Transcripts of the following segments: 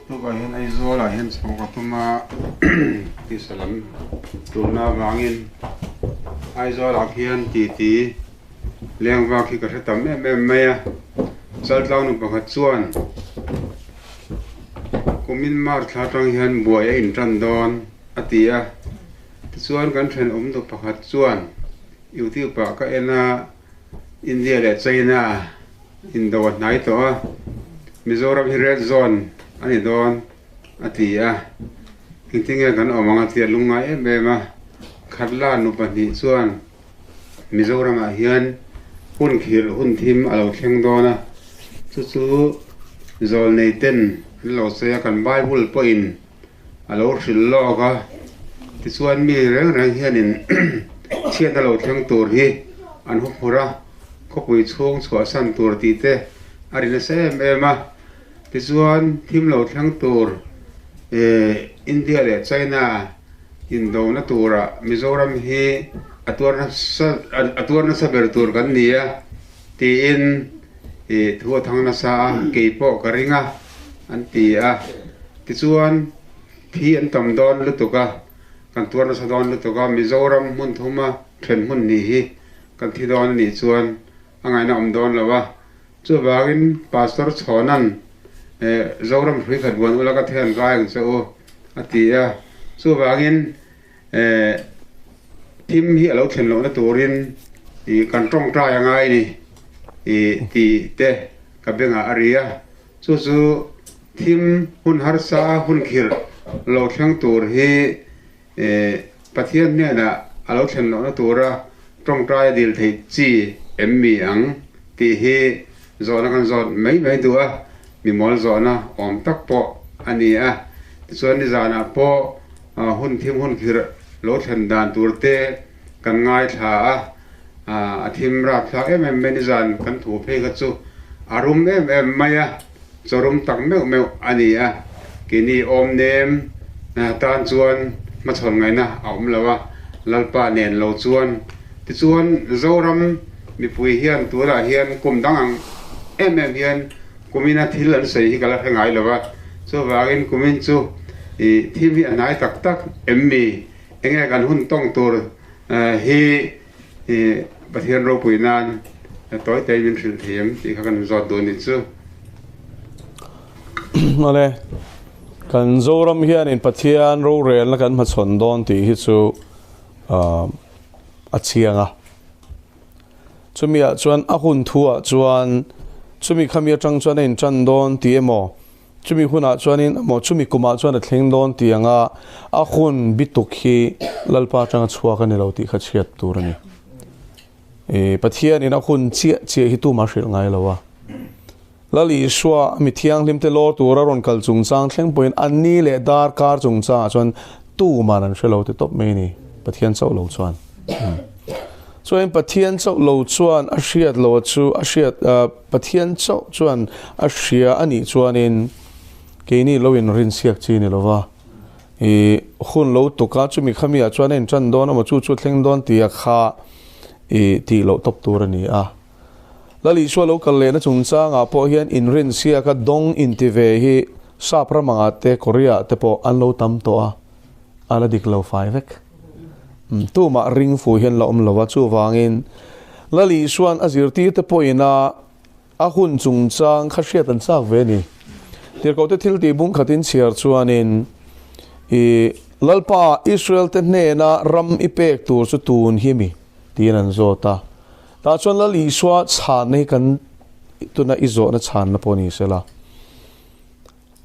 Naktukah hian Aizawlah hian chho ka tum a, tisa lam tulna avangin Aizawlah khian titi leng vak hi ka hre tam em em mai a. Chaltlang nu pakhat chuan kumin March thla atang hian buai a intan dawn a ti a. Tichuan kan thenawm nu pakhat chuan YouTube ah ka en a, India leh China indo a hnai tawh a, Mizoram hi red zone a ni dawn a ti a, engtinge kan awm ang a ti a lungngai em em a, Khatla nu pahnih chuan Mizoramah hian hun khirh hun thim a lo thleng dawn a, chu chu zawlnei ten an lo sawi a, kan Bible pawhin a lo hrilh lawk a, tichuan mi reng reng hianin chhiatna lo thleng tur hi an hu phur a, khawpui chhung chhuahsan tur tih te a ri nasa em em a, tichuan thim lo thleng tur eh India leh China indona turah Mizoram hi a tuar nasa a tuar nasa ber tur kan ni a tiin ih thu a thang nasa a, kei pawh ka ring a an ti a, tichuan thi an tam dawn lutuk a, kan tuar nasa dawn lutuk a, Mizoram hmun thuma then hmun ni hi kan thi dawn a nih chuan a ngaihna awm dawn lo a, chuvangin Pastor Chhawna'n eh Zoram hrui khat buan ula ka thian kai ang che u a ti a, chuvangin eh thim hi a lo thlen lohna turin ih kan tawngtai a ngai ni ih tih te ka bengah a ri a, chu chu thim hun harsa hun khirh lo thleng tur hi eh Pathian hnenah a lo thlen lohna tura tawngtai a dil theih chi em mi ang tih hi zawhna kan zawt mai mai duh a, mimawl zawhna awm tak pawh a ni a. Tichuan nizanah pawh hun thim hun khirh lo thlen dan tur te kan ngaithla a, a thim rapthlak em em mai nizan kan thu phei kha chu a rum em em mai a, chaw rum tak meuh meuh a ni a, keini awm nem tan chuan hmachhawn ngaihna a awm lo a, Lalpa nen lo chuan. Tichuan Zoram mipui hian tunah hian kum dang ang em em hian kumina thil an sawi hi ka la hre ngai lo a, chuvangin kumin chu ih thim hi a hnai tak tak em mi? Enge kan hun tawng tur hi ih Pathian ropui nan tawi tawiin min hrilh thei em tih kha kan zawt duh a nih chu. Awle, kan Zoram hianin Pathian rorelna kan hmachhawn dawn tih hi chu a chiang a. Chumi ah chuan a hun thu ah chuan chumi khami atang chuan a intan dawn tih emaw, chumi hunah chuanin emaw chumi kumah chuan a thleng dawn tih anga a hun bituk hi Lalpa atanga chhuak a ni lo tih kha chhiat tur a ni. I Pathianin a hun chiah chiah hi tumah hrilh ngai lo a. Lal Isua mi thianghlim te lawr tura rawn kal chungchang thleng pawhin an ni leh dar kar chungchangah chuan tuman an hre lo ti tawp mai a ni, Pathian chauh lo chuan. Chuan Pathian chauh lo chuan a hriat lo chu a hriat Pathian chauh chuan a hria a nih chuanin keini lo inrinsiak chi ni lova i hun lo tuka chumi khami ah chuan a intan dawn emaw chu chu thleng dawn tia kha i tih loh tawp tur a ni a. Lal Isua lo kal lehna chungchangah pawh hian inrinsiaka dawng inti ve hi Sap ramangah te Korea ah te pawh an lo tam tawh a, a la dik lo fai vek. Tumah ring fu hian la awm lo a, chuvangin Lal Isua'n a zirtirte pawhin a a hun chungchang kha hriat an chak ve a ni. Tirhkohte thil tih bung khatin chhiar chuanin i Lalpa Israel-te hnena ram i pek tur chu tun hi mi? tiin an zawt a. Tah chuan Lal Isua chhanna hi kan tuna i zawhna chhanna pawh ni sela.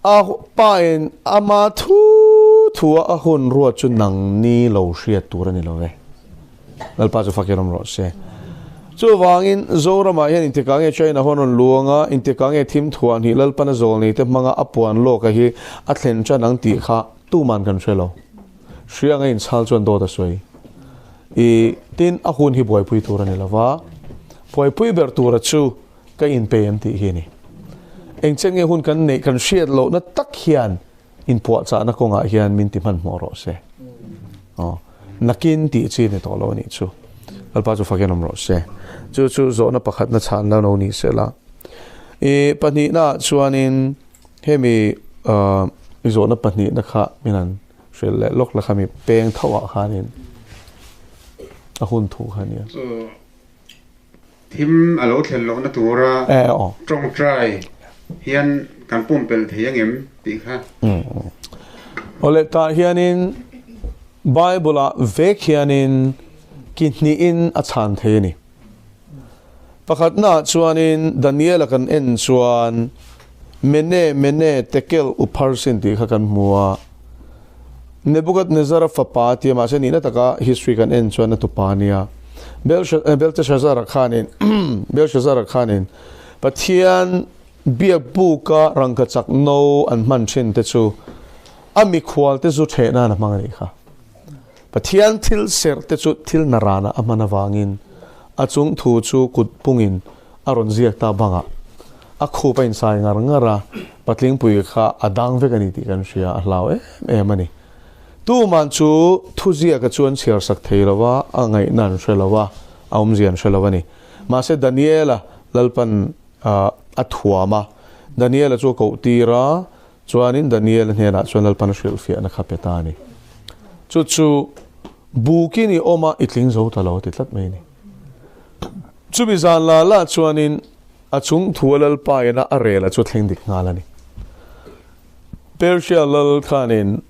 A pain ama thu thua a hun ruat chu nang ni lo hriat tur a ni lo ve. Lalpa chu fakin awm rawh se. Chuvangin Zoramah hian intikah nge China hawn rawn luang a, intikah nge thim thuah hnih Lalpana zawl nei te hmanga a puan lawka hi a thlen tan ang tih kha tuman kan hre lo. Hrianga inchhal chuan dawt a sawi. I tin a hun hi buaipui tur a ni lo va, buaipui ber tura chu ka inpe em tih hi a ni. Engchen nge hun kan neih kan hriat lohna tak hian inpuahchahna kawngah hian min ti hmanhmawh rawh se. Aw, nakin tih chi ni tawh lo a nih chu. Lalpa chu fakin awm rawh se. Chu chu zawhna pakhatna chhanna lo ni sela. I pahnihnaah chuanin hemi. I zawhna pahnihna kha min han hrilh leh lawk la khami peng tho ah khanin a hun thu kha nia. Chu thim a lo thlen lohna tura tawngtai hian kan pumpelh thei angem tih kha. Awle tah hianin Bible ah vek hianin ki hnihin a chhan thei a ni. Pakhatnaah chuanin Daniela kan en chuan Mene, Mene, Tekel, Upharsin tih kha kan hmu a. Nebukadnezzara fapa tia mahse nihna taka history kan en chuan a tupa a nia. Belteshazzara khanin Belshazzara khanin Pathian biak buka rangkachak no an hman thin te chu a mikhual te zu theh nan a hmang a nih kha. Pathian thil serh te chu thil naranah a hman avangin a chung thu chu kut pungin a rawn ziak ta bangah a khup a insai ngar ngar a, patlingpui kha a dang vek a ni tih kan hria, a hlau em em a ni. Tuman chu thuziaka chu an chhiar sak thei lo va, a ngaihna an hre lo va, a awmzia an hre lo a ni. Mahse Daniela Lalpan a thuam a, Daniela chu a koh tir a, Chuanin Daniel-a hnenah chuan Lalpan a hrilhfiahna kha pe ta a ni. Chu chu bukin i awm a, i tling zo ta lo a ti tlat mai a ni. Chumi zan la la chuanin a chung thu a Lalpa ina a rel a chu a thleng dik nghal a ni. Persia lal khanin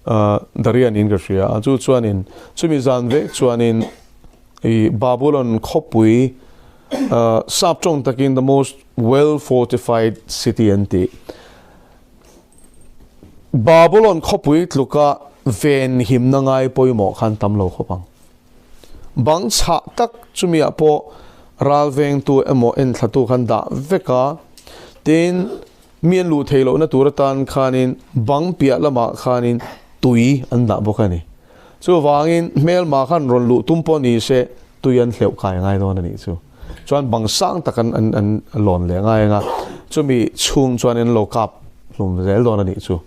Daria niin ka hria a, chu chuanin chumi zan vek chuanin i Babulon khawpui sap tawng takin the most well fortified city an tih. Babulon khawpui tluka venhimna ngai pawimawh khan tam lo khawp ang. Bang chhah tak chumiah pawh ral vengtu emaw enthlatu khan dah vek a, tin mi an luh theih lohna tur atan khanin bang piah lamah khanin tui an dah bawk a ni. Chuvangin hmelma khan rawn luh tum pawh ni se tui an hleuh kai ngai dawn a nih chu. Chuan bang sang tak an an an lawn leh ngai ang a, chumi chhung chuan an lo kap hlum zel dawn a nih chu.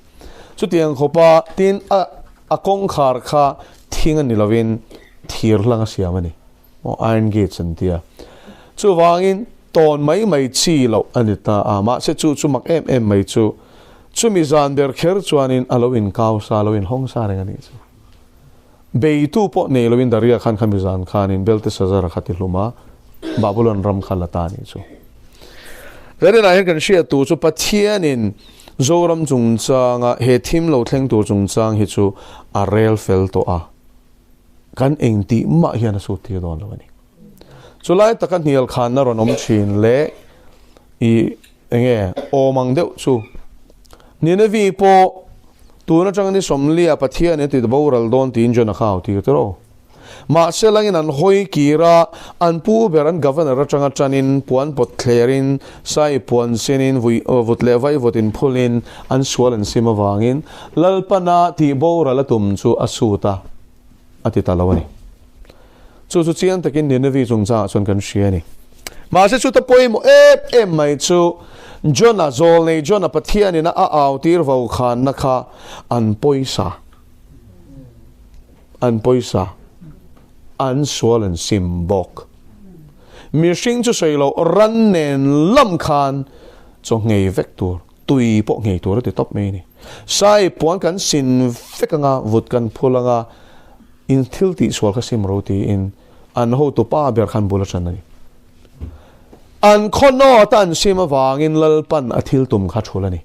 Chutiang khawpa tin a a kawngkhar kha thing a ni lovin thir hlang a siam a ni, aw iron gates an ti a. Chuvangin tawn mai mai chi loh a ni ta a, mahse chu chu mak em em mai chu chumi zan ber kher chuanin a lo inkau sa, a lo inhawng sa reng a nih chu. Beitu pawh nei loin Daria khan khami zan khanin Belteshazzar-a kha ti hlum a, Babulon ram kha la ta a nih chu. Zarinah hian kan hriat tur chu Pathianin Zoram chungchanga he thim lo thleng tur chungchang hi chu a rel fel tawh a, kan engtih mah hian a sut tir dawn lo a ni. Chulai taka hnial khanna rawn awm thin leh i Enge awm ang deuh chu. Ninevi pawh tun atanga ni Sawmlia Pathian in ti boral dawn tiin Jonah kha au tir tiraw. Mahse langin an hawi kir a, an pu ber an governor atanga tanin puan pawt thlerin sai puan sinin vui vut leh vaivut in phulin an sual an sim avangin Lalpana tih boral a tum chu a sut a, a ti ta lo a ni. Chu chu chiang takin Ninevi chungchangah chuan kan hria a ni. Mahse chuta pawimawh em em mai chu Jona zawlnei Jona Pathianin a au tir vo khanna kha an pawisa an pawisa an sual an sim bawk. Mihring chu sawi loh ran nen lam khan chaw nghei vek tur tui pawh nghei tur a ti tawp mai a ni. Sai puan kan sin vek anga vut kan phul anga In thil tihsual kha sim ro tiin an hotu pa ber khan bul a ṭan a ni. An khaw nawta an sim avangin Lalpan a thil tum kha ṭhul a ni.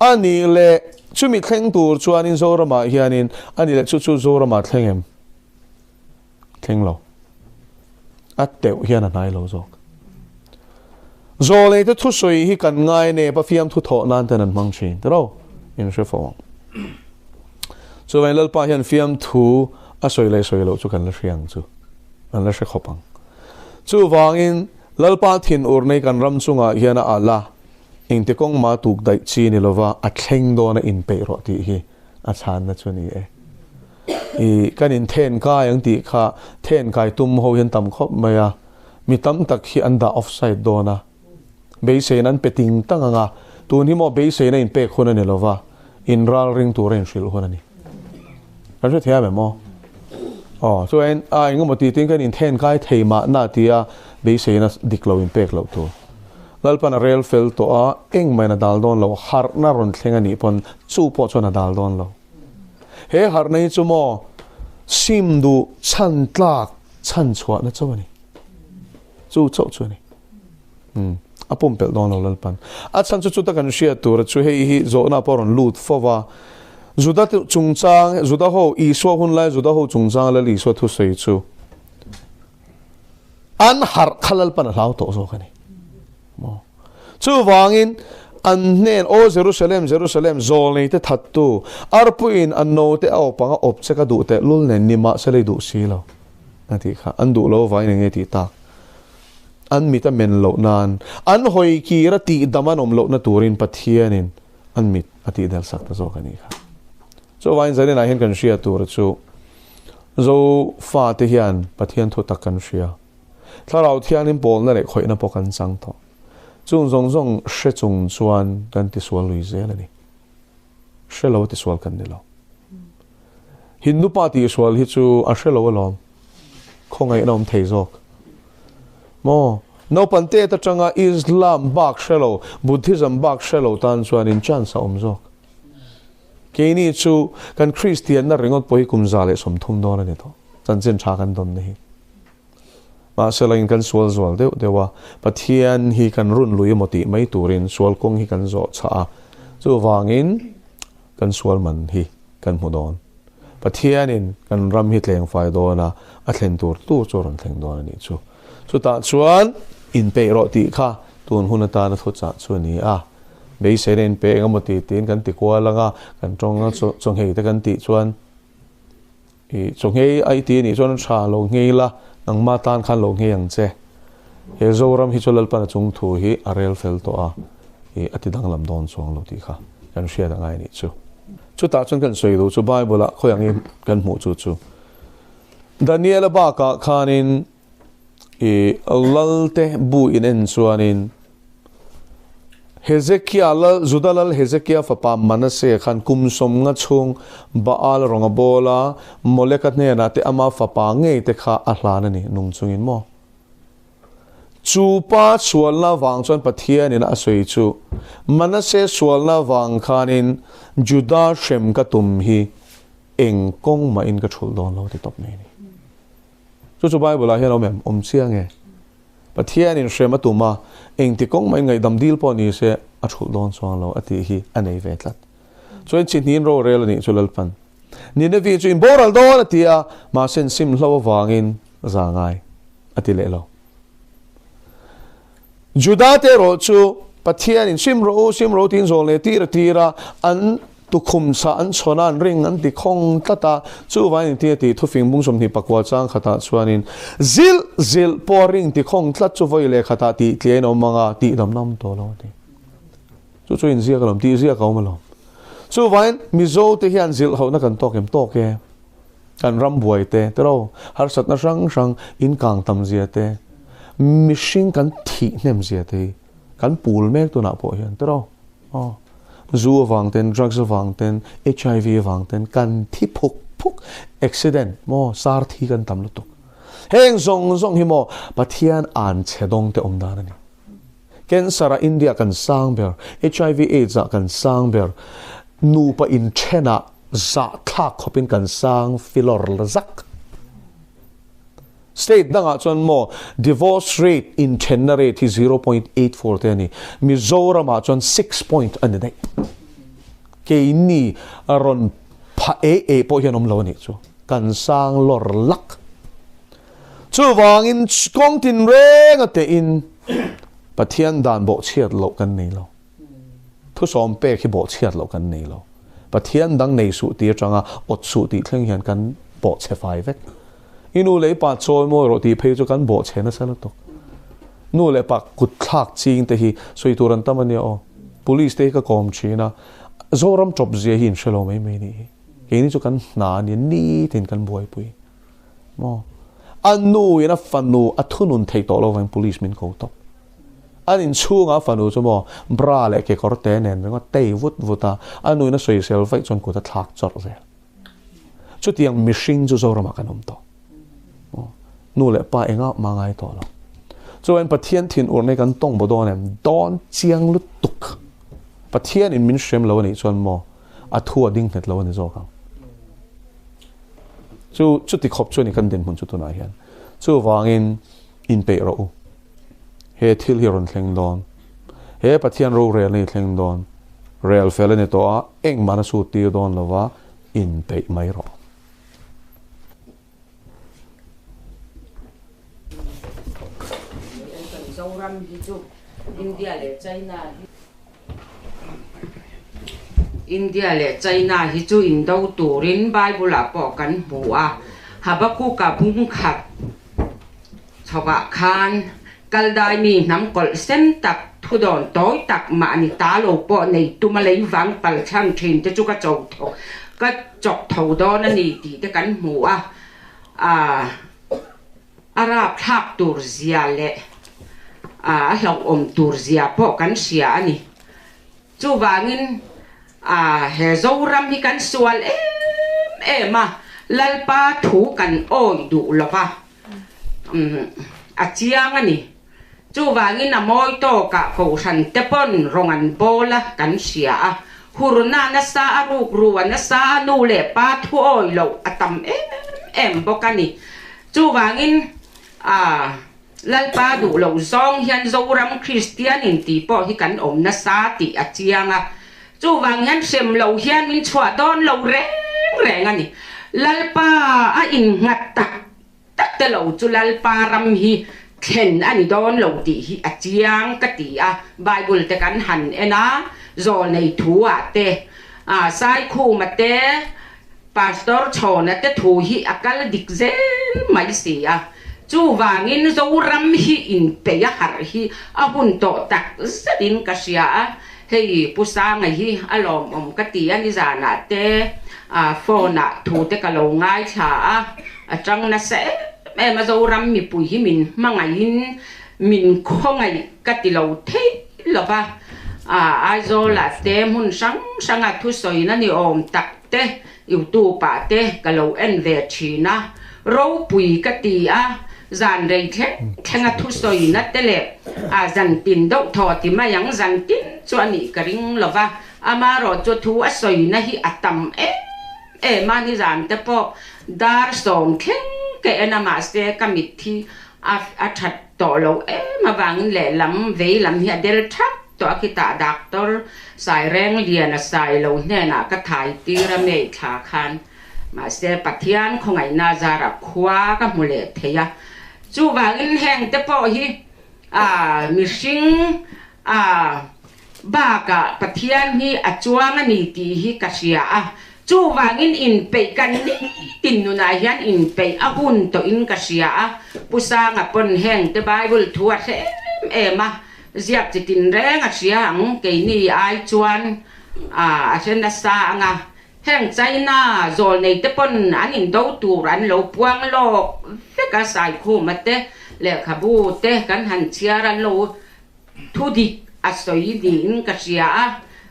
A nih leh chumi thleng tur chuanin Zoramah hianin a nih leh chu chu Zoramah thleng em? Thleng lo. A teuh hian a hnai lo zawk. Zawlei te thusawi hi kan ngai nep a fiamthu thawh nan ten an hmang thin tiraw in hre fo ang. Chuvangin Lalpa hian fiamthu a sawi leh sawi loh chu kan la hria ang chu. Kan la hre khawp ang. Chuvangin Lalpa thin ur nei kan ram chungah hian a alh a, engti kawng mah tuk daih chi ni lova a thleng dawn a inpeih rawh tih hi a chhanna chu a ni e. I kan in then kai ang tih kha then kai tum ho hian tam khawp mai a, mi tam tak hi an dah offside dawn a, beiseina an pe ting tang ang a, tun hi maw beiseina in pek hun a ni lova, in ral ring tura in hrilh hun a ni. Kan hre thei a mem aw? Aw, chuan a engemaw ti tin kan in then kai thei mahna tia beiseina dik lo in pek loh tur. Lalpan a rel fel tawh a, engmah in a dal dawn lo, harhna rawn thleng a nih pawn chu pawh chuan a dal dawn lo. He harhna hi chu maw sim duh chhan tlak chhan chhuahna chauh a ni. Chu chauh chu a ni. Umm a pumpelh dawn lo Lalpan. A chhan chu chuta kan hriat tur chu hei hi zawhna pawh a rawn lut fo va. Juda chungchang, Juda ho, Isua hun lai Juda ho chungchang Lal Isua thusawi chu an harh kha Lalpan a hlau tawh zawk a ni. Maw? Chuvangin an hnen, Aw Jerusalem, Jerusalem, zawlnei te thattu, arpuiin a note a awp anga awp che ka duh teh lul nen ni mahse lei duh si lo. A tih kha an duh lo avangin eng nge tih tak? An mit a men loh nan, an hawi kir a tih dam an awm lohna turin Pathianin an mit a tih del sak ta zawk a nih kha. Chuvangin zaninah hian kan hria tur chu Zo fate hian Pathian thu tak kan hria. Thlarau Thianghlim pawlna leh khawihna pawh kan chang tawh. Chung zawng zawng hre chung chuan kan tisual lui zel a ni. Hre lo tisual kan ni lo. Hindu pa tihsual hi chu a hre lo alawm. Khawngaihna awm thei zawk. Maw? Naupan tet atanga Islam bak hre lo, Buddhism bak hre lo tan chuanin chance a awm zawk. Keini chu kan Kristianna ringawt pawh hi kum 130 dawn a ni tawh. Chanchin tha kan dawnna hi. Mahse langin kan sual zual deuh deuh a, Pathian hi kan run lui emaw tih mai turin sual kawng hi kan zawh chhah a, chuvangin kan sual man hi kan hmu dawn. Pathianin kan ram hi tleng fai dawn a, a thlen tur tur chu a rawn thleng dawn a nih chu. Chutah chuan inpeih rawh tih kha tun hun atana thuchah chu a ni a. Beiseina inpeih eng emaw tih tiin kan ti kual ang a, kan tawng a chawnghei te kan tih chuan I chawnghei a i ti anih chuan tha lo nghei la, nangmah tan khan lo nghei ang che. He Zoram hi chu Lalpan a chung thu hi a rel fel tawh a, i a ti danglam dawn chuang lo tih kha kan hriat a ngai anih chu. Chutah chuan kan sawi duh chu Bible ah khawi angin kan hmuh chu chu. Daniela bakah khanin i Lalte bu in en chuanin Hezekia lal, Juda lal Hezekia fapa Manase khan kum 50 chhung Baal rawng a bawl a, Moleka hnenah te ama fapa ngei te kha a hlan a ni, nung chungin maw? Chu pa sualna vang chuan Pathianin a sawi chu, Manase sualna vang khanin Juda hrem ka tum hi eng kawng mahin ka thulh dawn lo ti tawp mai a ni. Chu chu Bible ah hian awm em? Awm chiang e. Pathianin hrem a tum a, engti kawng mahin ngaihdam dil pawh ni se a thulh dawn chuang lo a tih hi a nei ve tlat. Chuan chihniin rorel a nih chu Lalpan. Ninevi chu in boral dawn a ti a, mahse in sim hlo avangin za ngai a ti leh lo. Juda te erawh chu Pathianin sim rawh u, sim rawh u tiin zawl leh tir a tir a, an tukhum chah an chhawn a, an ring an ti khawng tlat a, chuvangin engtin a tih thufing bung 29 chang khatah chuanin zilh zilh pawh a ring ti khawng tlat chu vawi leh khatah tih tliain a awm ang a, tih dam nam tawh lo a ti. Chu chu inziak alawm, tih ziak a awm alawm. Chuvangin Mizo te hian zilh hohna kan tawk em tawk e. Kan ram buai te, tiraw, harsatna hrang hrang inkang tam zia te, mihring kan thih hnem zia te hi kan pul mek tunah pawh hian, tiraw, aw, zu avang ten, drugs avang ten, HIV avang ten kan thi phuk phuk, accident maw, sar thi kan tam lutuk. Heng zawng zawng hi maw Pathian an chhe dawng te awm dan a ni. Cancer ah India kan sang ber, HIV AIDS ah kan sang ber, nupa inthen ah zahthlak khawpin kan sang filawr la zak. State dangah chuan maw divorce rate inthenna rate hi 0.84 te a ni, Mizoram ah chuan 6 point a ni daih. Keini rawn pha e e pawh hian awm lo a nih chu, kan sang lawr lak. Chuvangin kawng tinreng a tehin Pathian dan bawhchhiat loh kan nei lo. Thusawm pek hi bawhchhiat loh kan nei lo. Pathian dang nei suh tih atanga awt suh tih thleng hian kan bawhchhe fai vek. I nu leh i pa chawi mawi rawh tih phei chu kan bawhchhe nasa lutuk. Nu leh pa kut thlak ching te hi sawi tur an tam a nia aw. Police te hi ka kawm thin a, Zoram tawp zia hi in hre lo mai mai nih hi. Keini chu kan hna a nia, nitin kan buaipui. Maw? A nu in a fanu a thunun thei tawh lo vang police min ko tawp. An inchhunga a fanu chu maw bra leh kekawr te nen ringawt tei vut vut a, a nu in a sawisel vaih chuan kut a thlak chawrh zel. Chutiang mihring chu Zoramah kan awm tawh. Maw? Nu leh pa engah mah ngai tawh lo. Chuan Pathian thin ur nei kan tawng baw dawn em? Dawn chiang lutuk. Pathian in min hrem lo a nih chuan maw a thu a ding nghet lo a ni zawk ang. Chu chuti khawp chu a ni kan dinhmun chu tunah hian. Chuvangin inpeih rawh u. He thil hi a rawn thleng dawn. He Pathian rorel hi thleng dawn. Rel fel a ni tawh a, engmah na chhut tir dawn lo va, inpeih mai rawh. Zoram hi chu India leh China hi India leh China hi chu indo turin Bible ah pawh kan hmu a, Habakuka bung khat chhovah khan Kaldai mi hnam kawlh sen tak thudawn tawi tak mahni ta lo pawh nei tuma lei vang pal chhan thin te chu ka cho tho ka chawk tho dawn a ni tih te kan hmu a, a rapthlak tur zia leh a hlauhawm tur zia pawh kan hria a ni. Chuvangin he Zoram hi kan sual em em a, Lalpa thu kan awi duh lo va, a chiang a ni. Chuvangin a mawi tawkah Kohhran te pawn rawng an bawl a kan hria a, hurna nasa a rukru a nasa a nu leh pa thu awi loh a tam em em bawk a ni. Chuvangin a Lalpa duh loh zawng hian Zoram Kristian in tih pawh hi kan awm nasa tih a chiang a, chuvang hian hrem lo hian min chhuah dawn lo reng reng a ni. Lalpa a innghat tak tak te lo chu Lalpa ram hi thlen a ni dawn lo tih hi a chiang ka ti a, Bible te kan han en a, Zawlnei thu ah te, Saikhuma te, Pastor Chhawna te thu hi a kal dik zel mai si a, chuvangin Zoram hi inpeih a harh hi a hun tawh tak zetin ka hria a, hei Pu Sanga hi a lawmawm ka ti a, nizanah te phone ah thu te ka lo ngaithla a, a tang nasa em em a, Zoram mipui hi min hmangaihin min khawngaih ka ti lo thei lo va, Aizawl ah te hmun hrang hranga thusawina ni awm tak te youtube ah te ka lo en ve thin a, ropui ka ti a, zan rei thleng thleng a thusawina te leh a zan tin deuh thaw ti mai ang, zan tin chu a nih ka ring lo va, amarawh chu thu a sawina hi a tam em em a, nizan te pawh dar sawm thleng ka en a mahse ka mitthi a a that tawh lo em avangin lehlam vei lam hi a del thak tawh a, khitah doctor Saireng Liana Sailo hnenah ka thai tir a mei thla khan mahse Pathian khawngaihna zarah khua ka hmu leh thei a, chuvangin heng te pawh hi a mihring a bakah Pathian hi a chuang a ni tih hi ka hria a, chuvangin inpeih kan nitin nunah hian inpeih a hun tawhin ka hria a, Pu Sanga pawn heng te Bible thu a hre em em a, Ziak chi tin reng a hria ang, keini ai chuan a hre nasa ang a. Heng China zawl nei te pawn an indo tur an lo puang lawk vek a, Saikhuma te lehkhabu te kan han chhiar an lo thu dik a sawi niin ka hria a,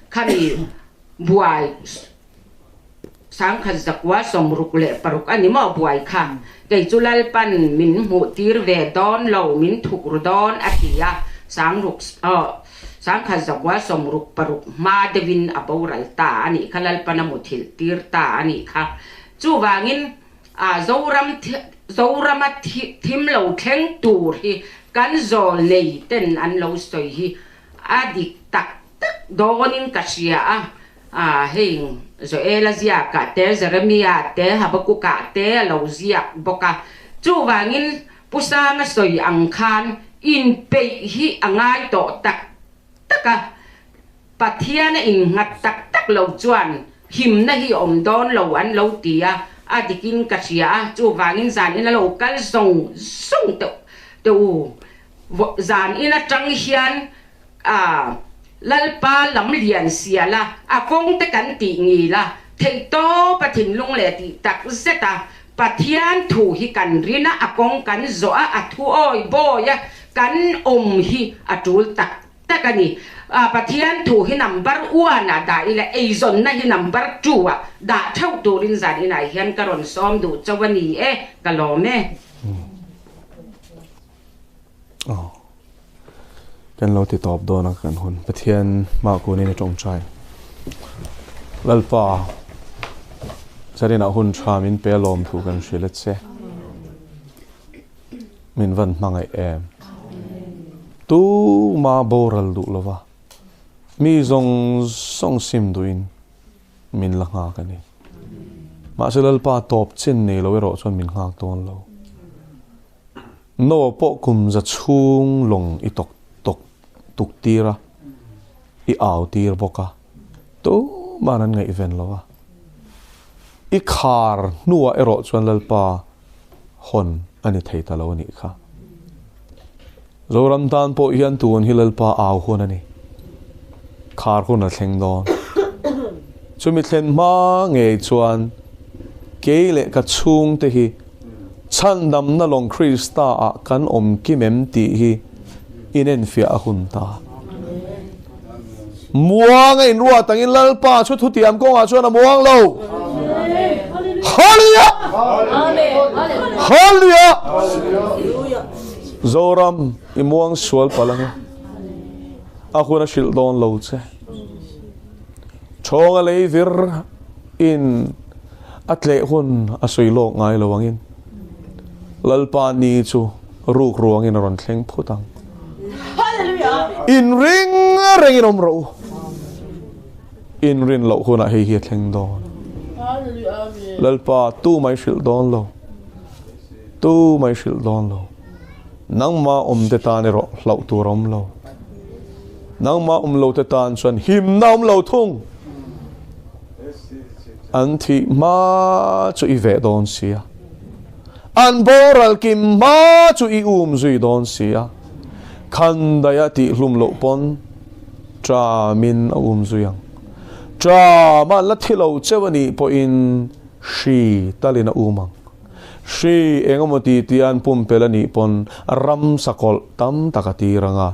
khami buai Sangkhat zakua 66 a ni maw buai kha? Kei chu Lalpan min hmuh tir ve dawn lo, min thuk ru dawn a ti a, sangruk aw sangkhat zakua 66 hma deuhin a boral ta a nih kha, Lalpan a muthilh tir ta a nih kha. Chuvangin a Zoram Zorama thim lo thleng tur hi kan zawl nei ten an lo sawi hi a dik tak tak dawnin ka hria a. A, hei Joela ziakah te, Jeremia te, Habakuka te a lo ziak bawk a. Chuvangin Pu Sanga sawi ang khan inpeih hi a ngai tawh tak tak a, Pathian a innghat tak tak lo chuan himna hi awm dawn lo an lo ti a, a dikin ka hria a, chuvangin zan in a lo kal zawng zawng teuh teuh u. Zan in atang hian A, Lalpa lam lian sia la, a kawng te kan tih ngil a, theihtawp a thinlung leh tih tak zet a, Pathian thu hi kan rin a, a kawng kan zawh a, a thu awi bawi a, kan awm hi a tul tak tak a ni. A, Pathian thu hi number one ah dah ila, eizawnna hi number two ah dah theuh turin zan inah hian ka rawn sawm duh chauh a ni e, ka lawm e. Oh. Kan lo ti tawp dawn a kan hun. Pathian hma kunin i tawngtai. Lalpa, zarinah hun tha min pe lawm thu kan hrilh a che. Min van hmangaih em. Tu ma boral duh lova. Mi zawng zawng sim duhin min la nghak a ni. Mahse Lalpa tawp chin nei lo erawh chuan min nghak dawn lo. Noah pawh kum za chhung lawng i tawk tawk tuk tir a, i au tir bawk a, tuman an ngaihven lo a. I khar hnuah erawh chuan Lalpa hawn a ni thei ta lo a nih kha. Zoram tan pawh hian tun hi Lalpa au hun a ni. Khar hun a thleng dawn. Chumi thlen hma ngei chuan kei leh ka chhungte hi chhandamna lawng Krista ah kan awm kim em tih hi inenfiah a hun ta. Muang a inruat angin Lalpa chu thutiam kawngah chuan a muang lo. Hallelujah! Hallelujah! Zoram i muang sual palh ange. A hun a hrilh dawn lo che. Chawnga lei vir in a tleh hun a sawi lawk ngai lo angin Lalpa ni chu ruk ruangin a rawn thleng phut ang. In ring rengin awm rawh u. In rin loh hunah hei hi a thleng dawn. Lalpa tu mai hrilh dawn lo. Tu mai hrilh dawn lo. Nangmah awmte tan erawh hlauh tur a awm lo. Nangmah awm lote tan chuan himna awm lo thung. An thih hma chu i veh dawn si a. An boral kim hma chu i um zui dawn si a. Khandaia tihhlum loh pawn ṭamin a um zui ang. Ṭam a la thi lo cheu a nih pawhin hri talin a um ang. Hri engemaw ti tian pumpelh a nih pawn ram sakawlh tam tak a tir ang a,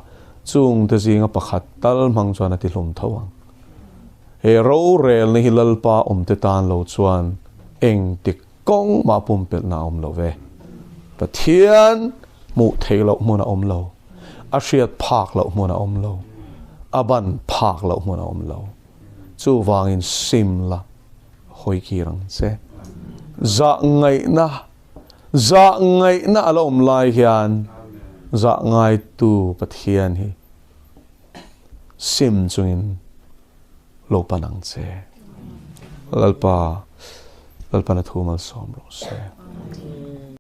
chungte zinga pakhat tal hmang chuan a ti hlum tho ang. He rorelna hi Lalpa awmte tan lo chuan engtik kawng mah pumpelhna a awm lo ve. Pathian hmuh theih loh hmun a awm lo, a hriat phak loh hmun a awm lo, a ban phak loh hmun a awm lo. Chuvangin sim la hawi kir ang che. Zah ngaihna, zah ngaihna a la awm lai hian zah ngaitu Pathian hi sim chungin lo pan ang che. Lalpa, Lalpan a thu malsawm rawh se.